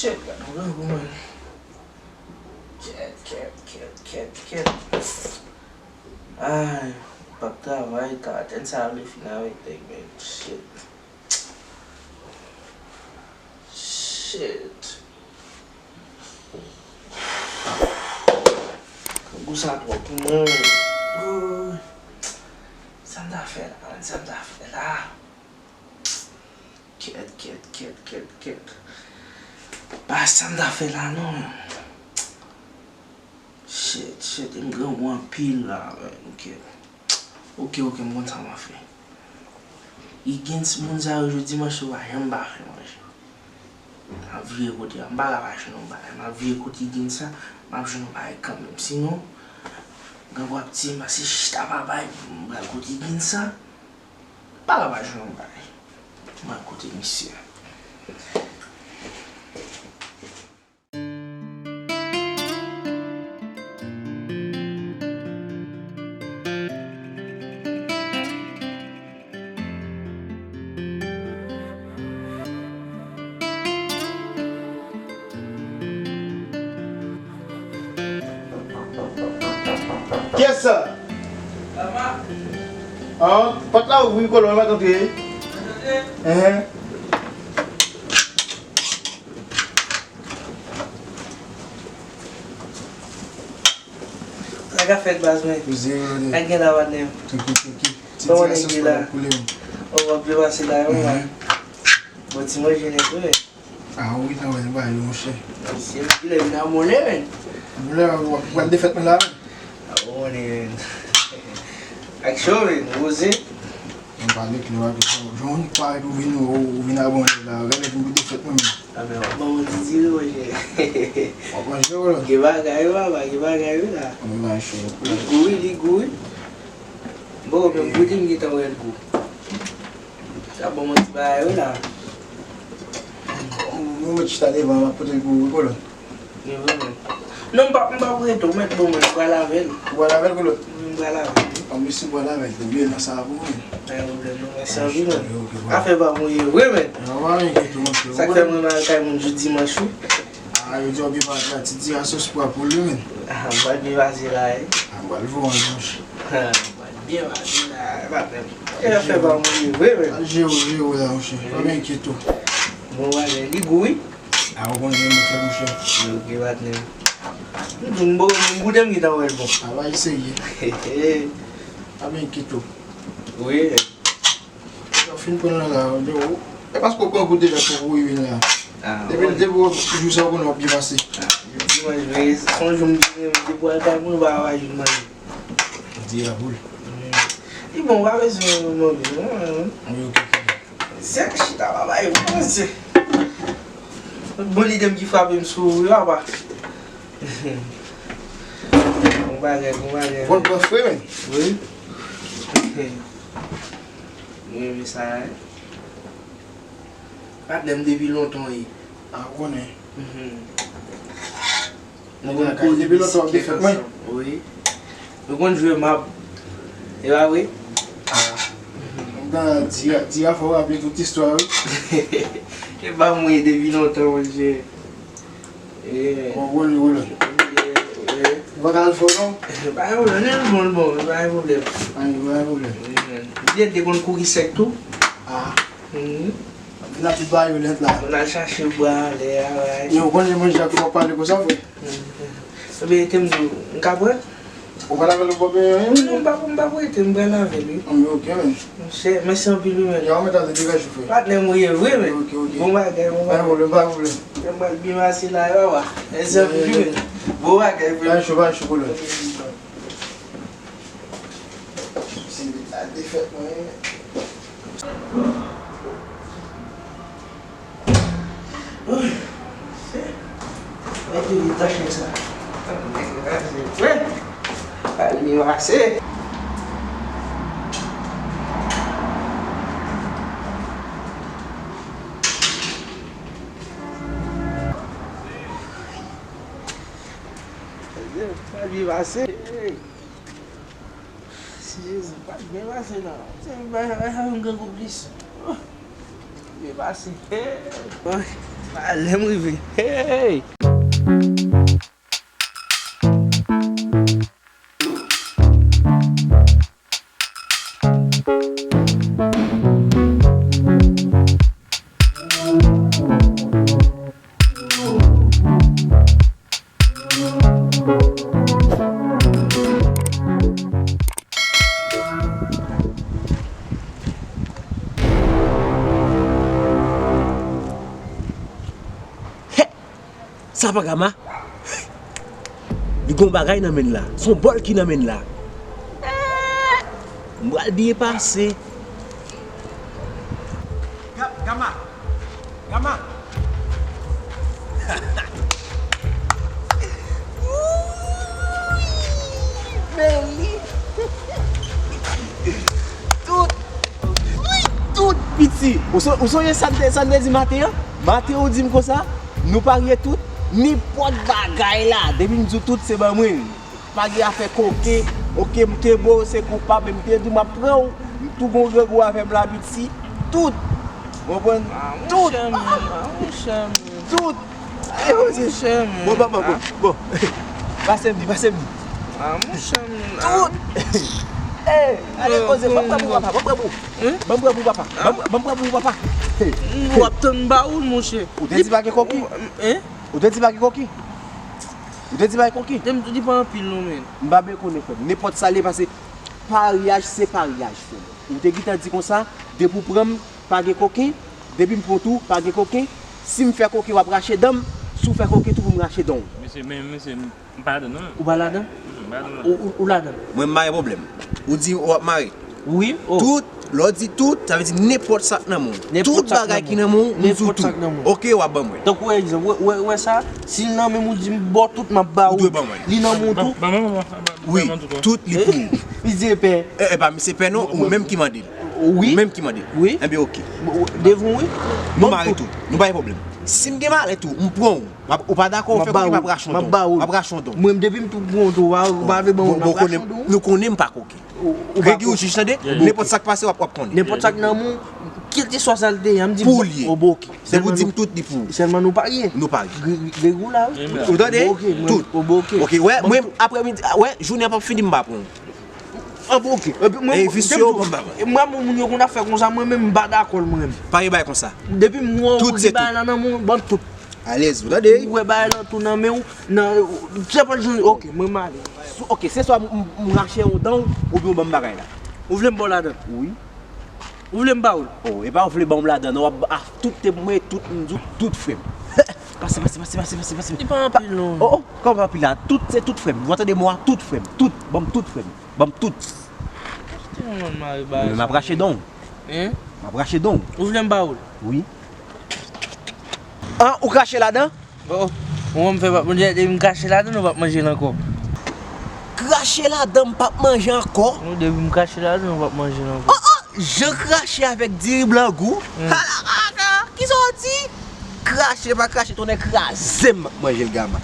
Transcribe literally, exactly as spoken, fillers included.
Shit, gade yon grangou, man. Kèt, kèt, kèt, kèt, kèt. Ay, m p ap travay, ta, tèt sa vle fin avèk nèg, men shit. Shit. Grangou sa twòp pou mwen. Woy. Sa m ta fè la, man? Sa m ta fè la? Kèt, kèt, kèt, kèt, kèt. Pa sa m ta fè la, non. Shit, shit, m grangou anpil la, man. Ok. Ok, ok, m konn sa m a fè. Higgins, moun sa yo, jodi dimanch yo pa janm pa fè manje. M ap vire kote a, m pa ka pa jwenn yon bagay. M ap vire kote Higgins sa, m ap jwenn yon bagay kanmenm. Sinon, grangou ap tiye m, pase chita pa bay, m pral kote Higgins sa, m pa ka pa jwenn yon bagay. M pral kote misye. Kiyès sa? An, pòt la ouvri, Kolo, mwen mèt antre. Enhen. Sa k ap fèt, baz mwen? Poze, brother. Sa k gen la, patnè m? Tranquille, tranquille. Ti diaspora la koule, man. Kòman nèg yo la? Oh, w ap byen pase la, wi, man. Bon, ti manje nèt, wi, men. Ah, wi, nan wè, ba yo, monchè. Se kilè vin a mole, men. Mole, w ap pral defèt mwen la, men. Ah, bon, men. Aksyon, men, poze. Mwen pale klè, w ap di, jan w parèt ou vin, ou, ou vin abòne la, gade vin pou defèt mwen menm. A, men w ap ban mwen ti diri, monchè. W ap manje, w la? Gen bagay, wi, papa, gen bagay, wi, la. Mwen ba cho. Li gou, wi, li gou, wi. Bon, men goute, m gentan wè l gou. Sa ban mwen ti bagay, wi, la. Mwen mèt chita devan, m ap pote l pou ou, wi, Kolo. Li vre, men. Non, m p ap, m p ap rete, ou mèt ban mwen, m pral avè l. Ou pral avè l, Kolo? M pral avè l. An, mesi, m pral avè l. Byen, nan sa a pou mwen. Pa gen pwoblèm, non, mèsi anpil, men. Ok, ok, ok. Afè pa mwen ye vre, men. Sa k fè mwen mal kay moun jou dimanch, wi. Ah, yo di w byen pase la, ti di a sos pwa pou li, men. Ah, m pral byen pase la, wi. Ah, m pral voye yon dimanch. Ah, m pral byen pase la, patnè m. E afè pa mwen ye vre, men. Al jere w, jere w la, monchè. Pa gen enkyete w. Bon bagay, li gou, wi. A, ou konnen mwen fè, monchè. Ok, patnè. M di w, m bon, m goute, m gentan wè l bon. A, bay serye. Pa gen enkyete w. Wi. Lè w fin pran l la, la, ou, e paske w pran goute la pou ou vin la. Depi, depi w jou sa, ou konnen w ap byen pase. Dimanch, men, se yon jou m byen renmen, depi w al kay moun, ou pa ka pa jwenn manje. Di a boul. Li bon, pa bezwen manje, non. Wi, ok, ok. Se chita pa bay, bon, se. Bon lide m ki frape m sou ou, papa. Bon bagay, bon bagay. Bon, bon, fre, men. Wi. Mwen renmen sa, wi. Patnè m depi lontan, wi. A, ou konnen. Nou konn kouri depi lontan w ap defèt mwen. Wi. Nou konn jwe mab. E pa vre? Ah. M konn di, di a fè w raple tout istwa, wi. E pa mwen depi lontan, monchè. Bon, woule, woule. Ou pa ka al fò, non? Pa gen pwoblèm, li bon, li bon, pa gen pwoblèm. Pa gen pwoblèm. Wi, men. Li te konn kouri sèk tou. Ah. Vin ap vit ba yo lèt la. Moun al chache bwa anlè a, bay. Yo, ou konnen manje ak fò pale konsa, frè. Ebyen, te m di w, m ka pran? Ou pral avè l, ou pa peye anyen? Non, m pa, m pa prete, m pral avè l, wi. Anben, ok, men. Monchè, mèsi anpil, wi, men. Yo, mèt ale, degaje w, frè. Patnè m ou ye vre, men. Ok, ok. Bon bagay, bon bagay. Pa gen pwoblèm, pa gen pwoblèm. Mwen pral byen pase la, yo, papa. Mèsi anpil, wi, men. Bon bagay, frè. Pa cho, pa cho, kolè. Se vit la defèt mwen. Woy, se mete vit nan chen sa. Nèg kraze vre. Pa li pase. Pa li pase. Si Jezi pa t byen pase non. Se bay sa fè m grangou plis. Byen pase. Ah, lè m rive. Hey! Sa pa Gama? Li gon bagay nan men l la. Se yon bòl ki nan men l la. M pral byen pase. Ga- Gama! Gama! Men li. Tout. Wi, tout piti. Ou so- ou sonje sa m te sa m te di maten an? Maten ou di m konsa, nou parye tout, nenpòt bagay la, depi m di w tout se ban mwen. Pa gen afè koke, oke, m te bo, se koupab, men m te di w m ap pran w, m tou gon grangou avè m la piti, tout. Ou konprann? Ah, tout. Monchè, men, ah, monchè, men. Tout. Ayo, se Monchè, men. Bon, bon, bon, bon, bon. Pase m di, pase m di. Ah, monchè, men. Tout. Eh, ale koze, ban m pran pou papa, ban m pran pou. Ban m pran pou papa. Ban m pran pou papa. W ap tann bawoul, monchè. Ou te di pa gen koki? Hein? Ou te di pa gen koki? Ou te di pa gen koki? Te m di pa anpil non, men. M pa byen konnen, frè m. Nenpòt sa l ye, pase paryaj se paryaj, frè m. Ou te gentan di konsa, depi w pran m, pa gen koken, depi m pran w tou, pa gen koken, si m fè koken, w ap rache dan m, si w fè koken tou, pou m rache dan w. Mesye, men, mesye, m pa ladan non. Ou pa ladan? M pa ladan non. Ou, ou, ou ladan? Mwen, m pa gen pwoblèm. Ou di w ap mare. Wi, oh. Tout, lè w di tout, sa vle di nenpòt sa k nan men w. Tout bagay ki nan men w, m di w tout. Oke, w ap ban mwen. Tankou egzanp, wè, wè, wè sa, si l nan men m ou di m ba w tout, m ap ba ou. Ou dwe ban mwen. Li nan men w tou. Wi, tout li pou ou. Li di epè. E, e pa misye pè non, ou menm ki mande l. Wi. Ou menm ki mande l. Wi. Enben, oke. Devan w, wi. Nou mare tou. Nou pa gen pwoblèm. Si m gen malè tou, m pran w. M ap, ou pa dakò, ou fè koki, m ap rache yon don. M ap rache yon don. Mwen, depi m tou pran w tou, ou pa vle ban mwen, m ap rache yon don. Nou konnen m pa koki. Regi ou jij tande, nenpòt sa k pase, w ap, w ap konnen. Nenpòt sa k nan men w, kèlkeswa sa l te ye, m di pou l ye. Depi w di m tout, li pou ou. Sèlman nou parye. Nou parye. Regi w la, wi. Ou tande? Tout. Oke, wè, mwen, aprè midi, wè, jounen an p ap fini, m pa pran w. An bon, oke. Epi mwen, e visye yo, ban m ba mwen. Mwen, moun yo konn ap fè konsa, mwen menm, m pa dakò l, mwen menm. Pa gen bagay konsa. Depi m wè w gen bagay la nan men w, ban m tout. Alèz, ou tande? Ou wè bagay la tou nan men w, nan, se pa jan, oke, mwen m ale. Oke, se swa m, m, m rache yon dan w, oubyen w ban m bagay la. Ou vle m ba w ladan? Wi. Ou vle m ba w l? Oh, e pa w vle ban m ladan, non, w ap, ah, tout te mwen, tout, m di w, tout frè m. Pase, pase, pase, pase, pase, pase. Li pa anpil, non. Oh, oh, kòman pa anpil la? Tout, se tout frè m. Ou tande mo a, tout frè m. Tout, ban m tout frè m. Ban m tout. Kite yon lòt mare bagay sa. M ap rache don w. Hein? M ap rache don w. Ou vle m ba ou l? Wi. An, ou krache ladan? Oh, ou wè m fè pap manje, depi m krache ladan, nou p ap manje l ankò. Krache ladan, m p ap manje ankò? Non, depi m krache ladan, nou p ap manje l ankò. Oh, oh, jan krache avèk diri blan gou. Hmm. Alabaka, kisa w di? Krache pa krache, tonnè kraze m, m ap manje l gama.